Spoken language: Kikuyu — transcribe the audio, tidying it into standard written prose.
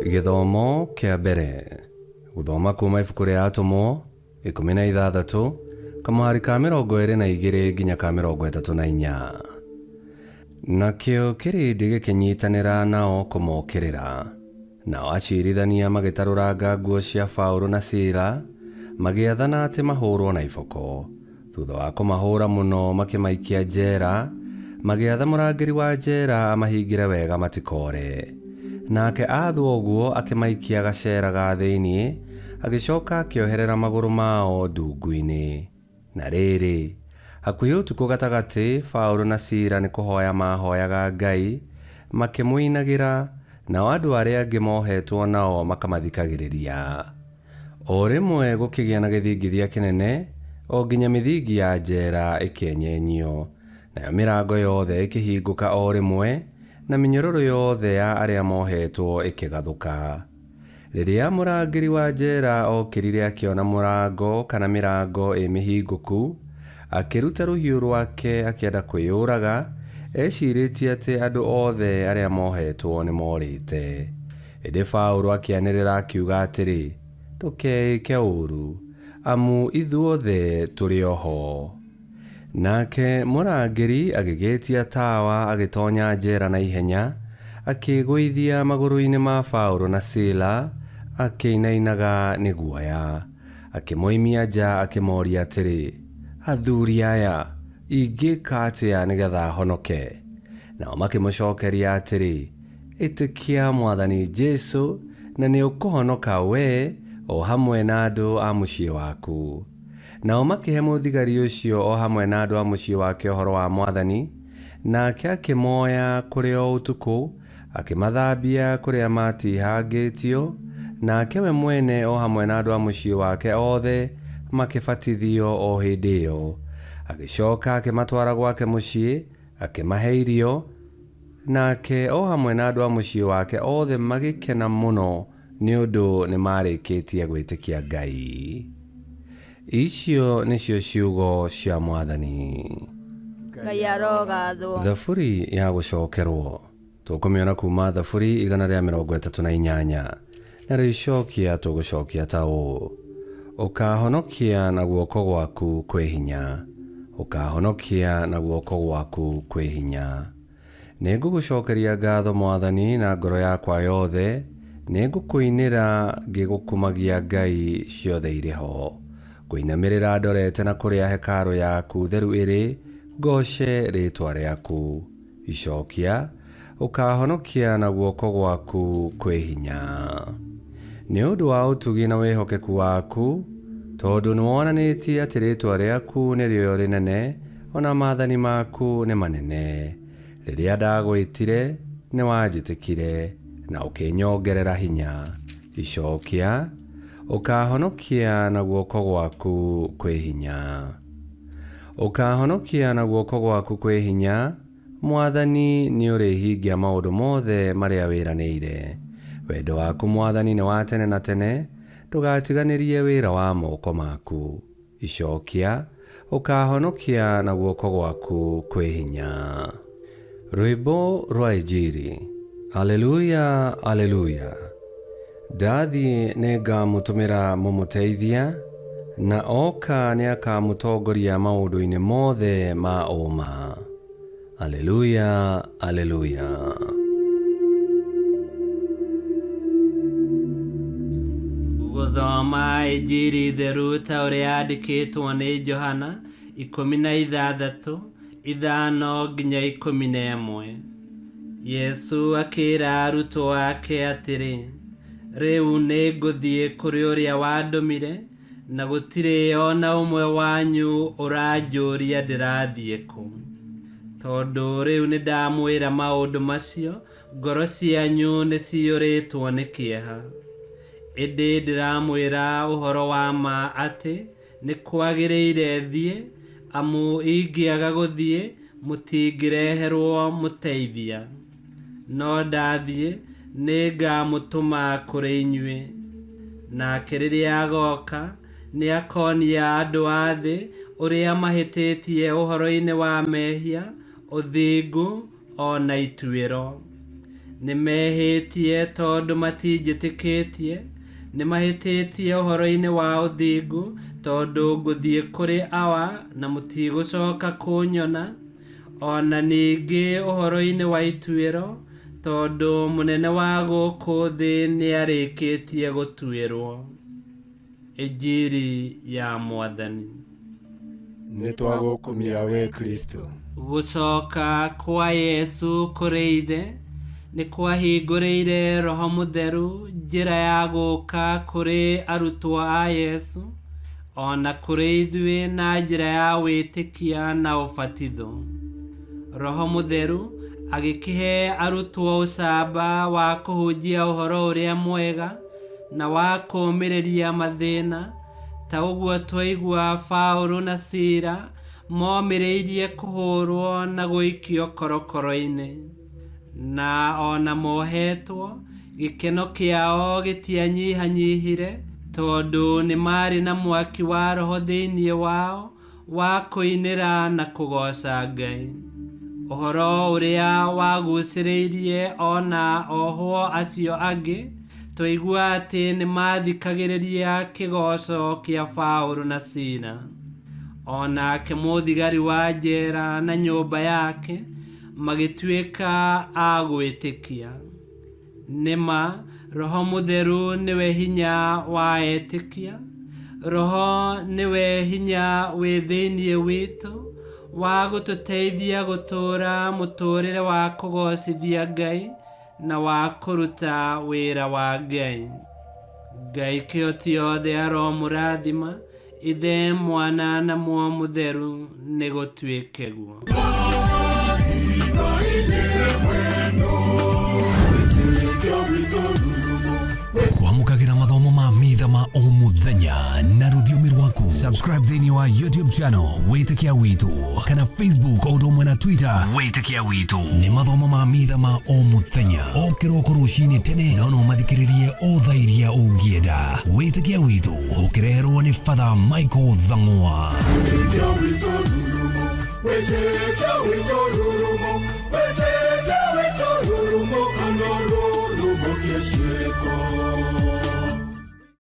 Gĩthomo kĩa mbere. Gũthoma kuma ibuku rĩa Atũmwo 16, kamũhari ka 22 nginya ka 34. Nakĩo kĩrĩndĩ gĩkĩnyitanĩra nao kũmokĩrĩra. Nao aciirithania magĩtarũranga nguo cia Paũlũ na Sila, magĩathana atĩ mahũũrwo na iboko. Thutha wa kũmahũũra mũno, makĩmaikia njeera, magĩatha mũrangĩri wa njeera amahingĩre wega matikoore. Nake aathwo ũguo, akĩmaikia gaceera ga thĩinĩ, agĩcooka akĩoherera magũrũ mao ndungu-inĩ. Na rĩrĩ, hakuhĩ ũtukũ gatagatĩ, Paũlũ na Sila nĩ kũhoya maahoyaga Ngai, makĩmũinagĩra, nao andũ arĩa angĩ mohetwo nao makamathikagĩrĩria. O rĩmwe gũkĩgĩa na gĩthingithia kĩnene, o nginya mĩthingi ya njeera ĩkĩenyenyio, nayo mĩrango yothe ĩkĩhingũka o rĩmwe, na mĩnyororo yothe ya arĩa mohetwo ĩkĩgathũka. Rĩrĩa mũrangĩri wa njeera ookĩrire akĩona mũrango kana mĩrango ĩ mĩhingũku, akĩruta rũhiũ rwake akĩenda kwĩyũraga, ecirĩtie atĩ andũ othe arĩa mohetwo nĩmorĩte. Ĩndĩ Paũlũ akĩanĩrĩra akiuga atĩrĩ, Ndũkeĩke ũũru, amu ithuothe tũrĩ o ho. Nake mũrangĩri agĩgĩtia tawa agĩtonya njera na ihenya, akĩĩgũithia magũrũ-inĩ ma Paũlũ na Sila, akĩinainaga nĩ guoya. Akĩmoimia nja akĩmoria atĩrĩ, Athuri aya, ingĩka atĩa nĩ getha honoke? Nao makĩmũcokeria atĩrĩ, Ĩtĩkia Mwathani Jesu, na nĩũkũhonoka wee o hamwe na andũ a mũciĩ waku. Nao makĩhe mũthigari ũcio o hamwe na andũ a mũciĩ wake ũhoro wa Mwathani, nake akĩmoya kũrĩ o ũtukũ, akĩmathambia kũrĩa maatihangĩtio, nake we mwene o hamwe na andũ a mũciĩ wake othe makĩbatithio o hĩndĩ ĩyo. Agĩcoka akĩmatwara gwake mũciĩ, akĩmahe irio, nake o hamwe na andũ a mũciĩ wake othe magĩkena mũno nĩ ũndũ nĩmarĩkĩtie gwĩtĩkia Ngai. Icio nĩcio ciugo cia Mwathani. Ngai arogathwo. Thaburi ya gũcokerwo. Tũkũmĩona kuma Thaburi 138. Narĩo icokia tũgũcokia ta ũũ: Ũkaahonokia na guoko gwaku kwĩ hinya, ũkaahonokia na guoko gwaku kwĩ hinya. Nĩngũgũcokeria ngatho Mwathani na ngoro yakwa yothe, nĩngũkũinĩra ngĩgũkumagia ngai ciothe irĩ ho. Ngũinamĩrĩra ndorete na kũrĩa hekarũ yaku theru ĩrĩ, ngooce rĩĩtwa rĩaku. Icokia, Ũkaahonokia na guoko gwaku kwĩ hinya. Nĩ ũndũ wa ũtugi na wĩhokeku waku, tondũ nĩwonanĩtie atĩ rĩĩtwa rĩaku nĩrĩo rĩnene, o na maathani maku nĩ manene. Rĩrĩa ndagwĩtire, nĩwanjĩtĩkire, na ũkĩnyongerera hinya. Icokia, Ũkaahonokia na guoko gwaku kwĩ hinya. Ũkaahonokia na guoko gwaku kwĩ hinya, Mwathani, nĩũrĩhingia maũndũ mothe marĩa wĩranĩire. Wendo waku, Mwathani, nĩ wa tene na tene, ndũgatiganĩrie wĩra wa moko maku. Icokia, Ũkaahonokia na guoko gwaku kwĩ hinya. Rwĩmbo rwa Injiri. Aleluya, Aleluya. Ndathiĩ nĩngamũtũmĩra mũmũteithia, na oka nĩakamũtongoria maũndũ-inĩ mothe ma ũũma. Aleluya, Aleluya. Gũthoma Injiri theru ta ũrĩa yandĩkĩtwo nĩ Johana 16, 5-11. Yesu akĩra arutwo ake atĩrĩ, Rĩu nĩ ngũthiĩ kũrĩ ũrĩa wandũmire, na gũtirĩ o na ũmwe wanyu ũranjũria ndĩrathiĩ kũ. Tondũ rĩu nĩ ndamwĩra maũndũ macio, ngoro cianyu nĩ ciyũrĩtwo nĩ kĩeha. Ĩndĩ ndĩramwĩra ũhoro wa ma atĩ, Nĩ kwagĩrĩire thiĩ, amu ingĩaga gũthiĩ, mũtingĩreherwo Mũteithia. No ndathiĩ, nĩngamũtũma kũrĩ inyuĩ. Nake rĩrĩa agooka, nĩakonia andũ a thĩ ũrĩa mahĩtĩtie ũhoro-inĩ wa mehia, ũthingu, o na ituĩro. Nĩmehĩtie tondũ matinjĩtĩkĩtie, nĩmahĩtĩtie ũhoro-inĩ wa ũthingu tondũ ngũthiĩ kũrĩ Awa na mũtigũcoka kũnyona, o na ningĩ ũhoro-inĩ wa ituĩro tondũ mũnene wa gũkũ thĩ nĩarĩkĩtie gũtuĩrwo. Injiri ya Mwathani. Nĩtwagũkumia we Kristo. Gũcoka kwa Yesu kũrĩ Ithe nĩ kwahingũrĩire Roho Mũtheru njĩra ya gũka kũrĩ arutwo a Yesu o na kũrĩ ithuĩ na njĩra ya wĩtĩkia na ũbatitho. Roho Mũtheru agĩkĩhe arutwo ũcamba wa kũhunjia ũhoro ũrĩa mwega na wa kũũmĩrĩria mathĩna, ta ũguo twaigua Paũlũ na Sila momĩrĩirie kũhũrwo na gũikio korokoro-inĩ. Na o na mohetwo, gĩkeno kĩao gĩtianyihanyihire, tondũ nĩ maarĩ na mwaki wa Roho thĩinĩ wao wa kũinĩra na kũgooca Ngai. Ũhoro ũrĩa wagucĩrĩirie o na ohwo acio angĩ, twaigua atĩ nĩmathikagĩrĩria kĩgooco kĩa Paũlũ na Sila. O nake mũthigari wa njera na nyũmba yake magĩtuĩka a gwĩtĩkia. Nĩma Roho Mũtheru nĩwe hinya wa etĩkia. Roho nĩwe hinya wĩ thĩinĩ witũ wa gũtũteithia gũtũũra mũtũũrĩre wa kũgoocithia Ngai na wa kũruta wĩra wa Ngai. Ngai kĩhoti yothe aromũrathima, Ithe, Mwana na Muoyo Mũtheru, nĩ gũtuĩke guo. Kwamũkagĩra mathomo ma mitha ma o mũthenya na rũthiomi rwaku. Subscribe thĩinĩ wa YouTube channel Wĩtĩkia Witũ kana Facebook o ũndũ ũmwe na Twitter Wĩtĩkia Witũ. Nĩ mathomo ma mitha ma o mũthenya o kĩroko rũcinĩ tene, no no mathikĩrĩrie o thaa iria ũngĩenda. Wĩtĩkia Witũ ũkĩreherwo nĩ Father Michael Thang'wa. Wĩtĩkia witũ.